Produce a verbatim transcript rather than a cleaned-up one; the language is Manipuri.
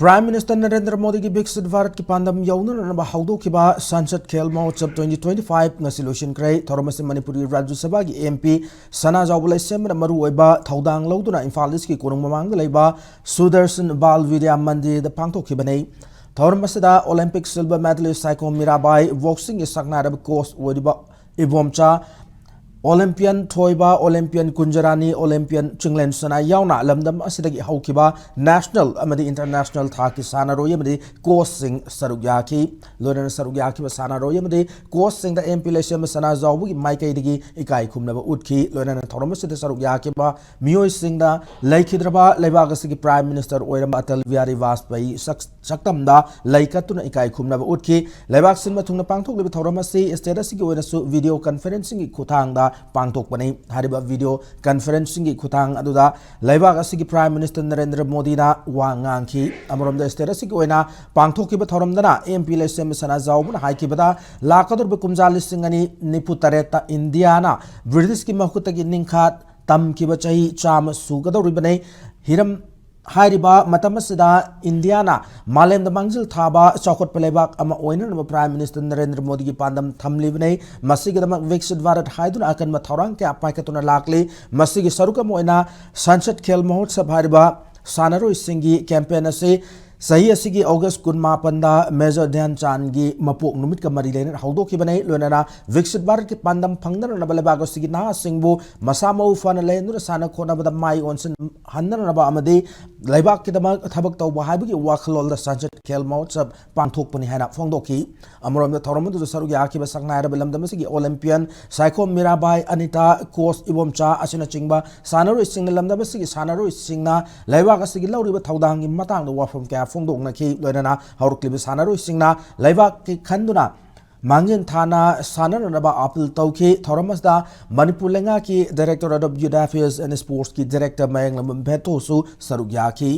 Prime Minister ꯅꯔꯦꯟꯗ꯭ꯔ ꯃꯣꯗꯤꯒꯤ ꯕꯤꯛꯁꯤꯠ ꯚꯥꯔꯠꯀꯤ ꯄꯥꯟꯗꯝ ꯌꯧꯅꯅꯕ ꯍꯧꯗꯣꯛꯈꯤꯕ ꯁꯟꯁꯗ ꯈꯦꯜ ꯃꯍꯣꯠꯁꯕ twenty twenty-five ꯉꯁꯤ ꯂꯣꯏꯁꯤꯟꯈ꯭ꯔꯦ꯫ ꯊꯧꯔꯝ ꯑꯁꯤ ꯃꯅꯤꯄꯨꯔꯒꯤ ꯔꯥꯖ꯭ꯌ ꯁꯚꯥꯒꯤ MP ꯁꯅꯥꯖꯥꯎꯕ ꯂꯩꯁꯦꯝꯕꯅ ꯃꯔꯨꯑꯣꯏꯕ ꯊꯧꯗꯥꯡ ꯂꯧꯗꯨꯅ ꯏꯝꯐꯥꯜ ꯏꯁꯀꯤ ꯀꯣꯅꯨꯡ ꯃꯃꯥꯡꯗ ꯂꯩꯕ ꯁꯨꯗꯔꯁꯟ ꯕꯥꯜ ꯕꯤꯗ꯭ꯌꯥ ꯃꯟꯗꯤꯔꯗ ꯄꯥꯡꯊꯣꯛꯈꯤꯕꯅꯤ꯫ ꯊꯧꯔꯝ ꯑꯁꯤꯗ Olympic silver medalist Saikhom Mirabai, boxingꯒꯤ ꯁꯛꯅꯥꯏꯔꯕ coach ꯑꯣꯏꯔꯤꯕ ꯏꯕꯣꯝꯆꯥ, Olympian ꯊꯣꯏꯕ, Olympian ꯀꯨꯟꯖꯔꯥꯅꯤ, Olympian ꯆꯤꯡꯂꯦꯟ ꯁꯅꯥ ꯌꯥꯎꯅ ꯂꯝꯗꯝ ꯑꯁꯤꯗꯒꯤ ꯍꯧꯈꯤꯕ national ꯑꯃꯗꯤ international ꯊꯥꯛꯀꯤ ꯁꯥꯟꯅꯔꯣꯏ ꯑꯃꯗꯤ coachꯁꯤꯡ ꯁꯔꯨꯛ ꯌꯥꯈꯤ꯫ ꯂꯣꯏꯅꯅ ꯁꯔꯨꯛ ꯌꯥꯈꯤꯕ ꯁꯥꯟꯅꯔꯣꯏ ꯑꯃꯗꯤ coachꯁꯤꯡꯗ MP ꯂꯩꯁꯦꯝꯕ ꯁꯅꯥꯖꯥꯎꯕꯒꯤ ꯃꯥꯏꯀꯩꯗꯒꯤ ꯏꯀꯥꯏ ꯈꯨꯝꯅꯕ ꯎꯠꯈꯤ꯫ ꯂꯣꯏꯅꯅ ꯊꯧꯔꯝ ꯑꯁꯤꯗ ꯁꯔꯨꯛ ꯌꯥꯈꯤꯕ ꯃꯤꯑꯣꯏꯁꯤꯡꯗ ꯂꯩꯈꯤꯗ꯭ꯔꯕ ꯂꯩꯕꯥꯛ ꯑꯁꯤꯒꯤ Prime Minister ꯑꯣꯏꯔꯝꯕ ꯑꯇꯜ ꯕꯤꯍꯥꯔꯤ ꯕꯥꯖꯄꯦꯌꯤ ꯁꯛ-, ꯁꯛꯇꯝꯗ ꯂꯩ ꯀꯠꯇꯨꯅ ꯏꯀꯥꯏ ꯈꯨꯝꯅꯕ ꯎꯠꯈꯤ꯫ ꯂꯩꯕꯥꯛ ꯁꯤꯟꯕ ꯊꯨꯡꯅ ꯄꯥꯡꯊꯣꯛꯂꯤꯕ ꯊꯧꯔꯝ ꯑꯁꯤ state ꯑꯁꯤꯒꯤ ꯑꯣꯏꯅꯁꯨ video conferencingꯒꯤ ꯈꯨꯠꯊꯥꯡꯗ ꯄꯥꯡꯊꯣꯛꯄꯅꯤ꯫ ꯍꯥꯏꯔꯤꯕ video conferencingꯒꯤ ꯈꯨꯠꯊꯥꯡ ꯑꯗꯨꯗ ꯂꯩꯕꯥꯛ ꯑꯁꯤꯒꯤ Prime Minister ꯅꯔꯦꯟꯗ꯭ꯔ ꯃꯣꯗꯤꯅ ꯋꯥ ꯉꯥꯡꯈꯤ꯫ ꯑꯃꯔꯣꯝꯗ state ꯑꯁꯤꯒꯤ ꯑꯣꯏꯅ ꯄꯥꯡꯊꯣꯛꯈꯤꯕ ꯊꯧꯔꯝꯗꯅ MP ꯂꯩꯁꯦꯝꯕ ꯁꯅꯥꯖꯥꯎꯕꯅ ꯍꯥꯏꯈꯤꯕꯗ ꯂꯥꯛꯀꯗꯧꯔꯤꯕ ꯀꯨꯝꯖꯥ ꯂꯤꯁꯤꯡ ꯑꯅꯤ ꯅꯤꯐꯨ ꯇꯔꯦꯠꯇ ꯏꯟꯗꯤꯌꯥꯅ Britishꯀꯤ ꯃꯈꯨꯠꯇꯒꯤ ꯅꯤꯡꯈꯥ ꯇꯝꯈꯤꯕ ꯆꯍꯤ ꯆꯥꯝꯃ ꯁꯨꯒꯗꯧꯔꯤꯕꯅꯤ꯫ ꯍꯤꯔꯝ ꯍꯥꯏꯔꯤꯕ ꯃꯇꯝ ꯑꯁꯤꯗ ꯏꯟꯗꯤꯌꯥꯅ ꯃꯥꯂꯦꯝꯗ ꯃꯥꯡꯖꯤꯜ ꯊꯥꯕ ꯆꯥꯎꯈꯠꯄ ꯂꯩꯕꯥꯛ ꯑꯃ ꯑꯣꯏꯅꯅꯕ Prime Minister ꯅꯔꯦꯟꯗ꯭ꯔ ꯃꯣꯗꯤꯒꯤ ꯄꯥꯟꯗꯝ ꯊꯝꯂꯤꯕꯅꯤ꯫ ꯃꯁꯤꯒꯤꯗꯃꯛ ꯕꯤꯛꯁꯤꯠ ꯚꯥꯔꯠ ꯍꯥꯏꯗꯨꯅ ꯑꯀꯟꯕ ꯊꯧꯔꯥꯡ ꯀꯌꯥ ꯄꯥꯏꯈꯠꯇꯨꯅ ꯂꯥꯛꯂꯤ꯫ ꯃꯁꯤꯒꯤ ꯁꯔꯨꯛ ꯑꯃ ꯑꯣꯏꯅ ꯁꯟꯁꯗ ꯈꯦꯜ ꯃꯍꯣꯠꯁꯕ ꯍꯥꯏꯔꯤꯕ ꯁꯥꯟꯅꯔꯣꯏꯁꯤꯡꯒꯤ campaign ꯑꯁꯤ ꯆꯍꯤ ꯑꯁꯤꯒꯤ August ꯀꯨꯟꯃꯥꯄꯟꯗ Major ꯙ꯭ꯌꯥꯟ ꯆꯥꯟꯒꯤ ꯃꯄꯣꯛ ꯅꯨꯃꯤꯠꯀ ꯃꯔꯤ ꯂꯩꯅꯅ ꯍꯧꯗꯣꯛꯈꯤꯕꯅꯤ꯫ ꯂꯣꯏꯅꯅ ꯕꯤꯛꯁꯤꯠ ꯚꯥꯔꯠꯀꯤ ꯄꯥꯟꯗꯝ ꯐꯪꯅꯅꯕ ꯂꯩꯕꯥꯛ ꯑꯁꯤꯒꯤ ꯅꯍꯥꯁꯤꯡꯕꯨ ꯃꯁꯥ ꯃꯎ ꯐꯅ ꯂꯩꯍꯟꯗꯨꯅ ꯁꯥꯟꯅ ꯈꯣꯠꯅꯕꯗ ꯃꯥꯏ ꯑꯣꯟꯁꯤꯟꯍꯟꯅꯅꯕ ꯑꯃꯗꯤ ꯂꯩꯕꯥꯛꯀꯤꯗꯃꯛ ꯊꯕꯛ ꯇꯧꯕ ꯍꯥꯏꯕꯒꯤ ꯋꯥꯈꯜꯂꯣꯟꯗ ꯁꯟꯁꯗ ꯈꯦꯜ ꯃꯍꯣꯠꯁꯕ ꯄꯥꯡꯊꯣꯛꯄꯅꯤ ꯍꯥꯏꯅ ꯐꯣꯡꯗꯣꯛꯈꯤ꯫ ꯑꯃꯔꯣꯝꯗ ꯊꯧꯔꯝ ꯑꯗꯨꯗ ꯁꯔꯨꯛ ꯌꯥꯈꯤꯕ ꯁꯛꯅꯥꯏꯔꯕ ꯂꯝꯗꯝ ꯑꯁꯤꯒꯤ Olympian ꯁꯥꯏꯈꯣꯝ ꯃꯤꯔꯥꯕꯥꯏ, ꯑꯅꯤꯇꯥ, coach ꯏꯕꯣꯝꯆꯥ ꯑꯁꯤꯅꯆꯤꯡꯕ ꯁꯥꯟꯅꯔꯣꯏꯁꯤꯡꯅ ꯂꯝꯗꯝ ꯑꯁꯤꯒꯤ ꯁꯥꯟꯅꯔꯣꯏꯁꯤꯡꯅ ꯂꯩꯕꯥꯛ ꯑꯁꯤꯒꯤ ꯂꯧꯔꯤꯕ ꯊꯧꯗꯥꯡꯒꯤ ꯃꯇꯥꯡꯗ ꯋꯥꯐꯝ ꯀꯌꯥ ꯐꯣꯡꯗꯣꯛꯅꯈꯤ꯫ ꯂꯣꯏꯅꯅ ꯍꯧꯔꯛꯂꯤꯕ ꯁꯥꯟꯅꯔꯣꯏꯁꯤꯡꯅ ꯂꯩꯕꯥꯛꯀꯤ ꯈꯟꯗꯨꯅ ꯃꯥꯡꯖꯤꯟ ꯊꯥꯅ ꯁꯥꯟꯅꯅꯅꯕ appeal ꯇꯧꯈꯤ꯫ ꯊꯧꯔꯝ ꯑꯁꯤꯗ ꯃꯅꯤꯄꯨꯔ ꯂꯩꯉꯥꯛꯀꯤ Directorate of Youth Affairs and Sportsꯀꯤ Director ꯃꯌꯥꯡꯂꯝꯕꯝ ꯚꯦꯇꯣꯁꯨ ꯁꯔꯨꯛ ꯌꯥꯈꯤ꯫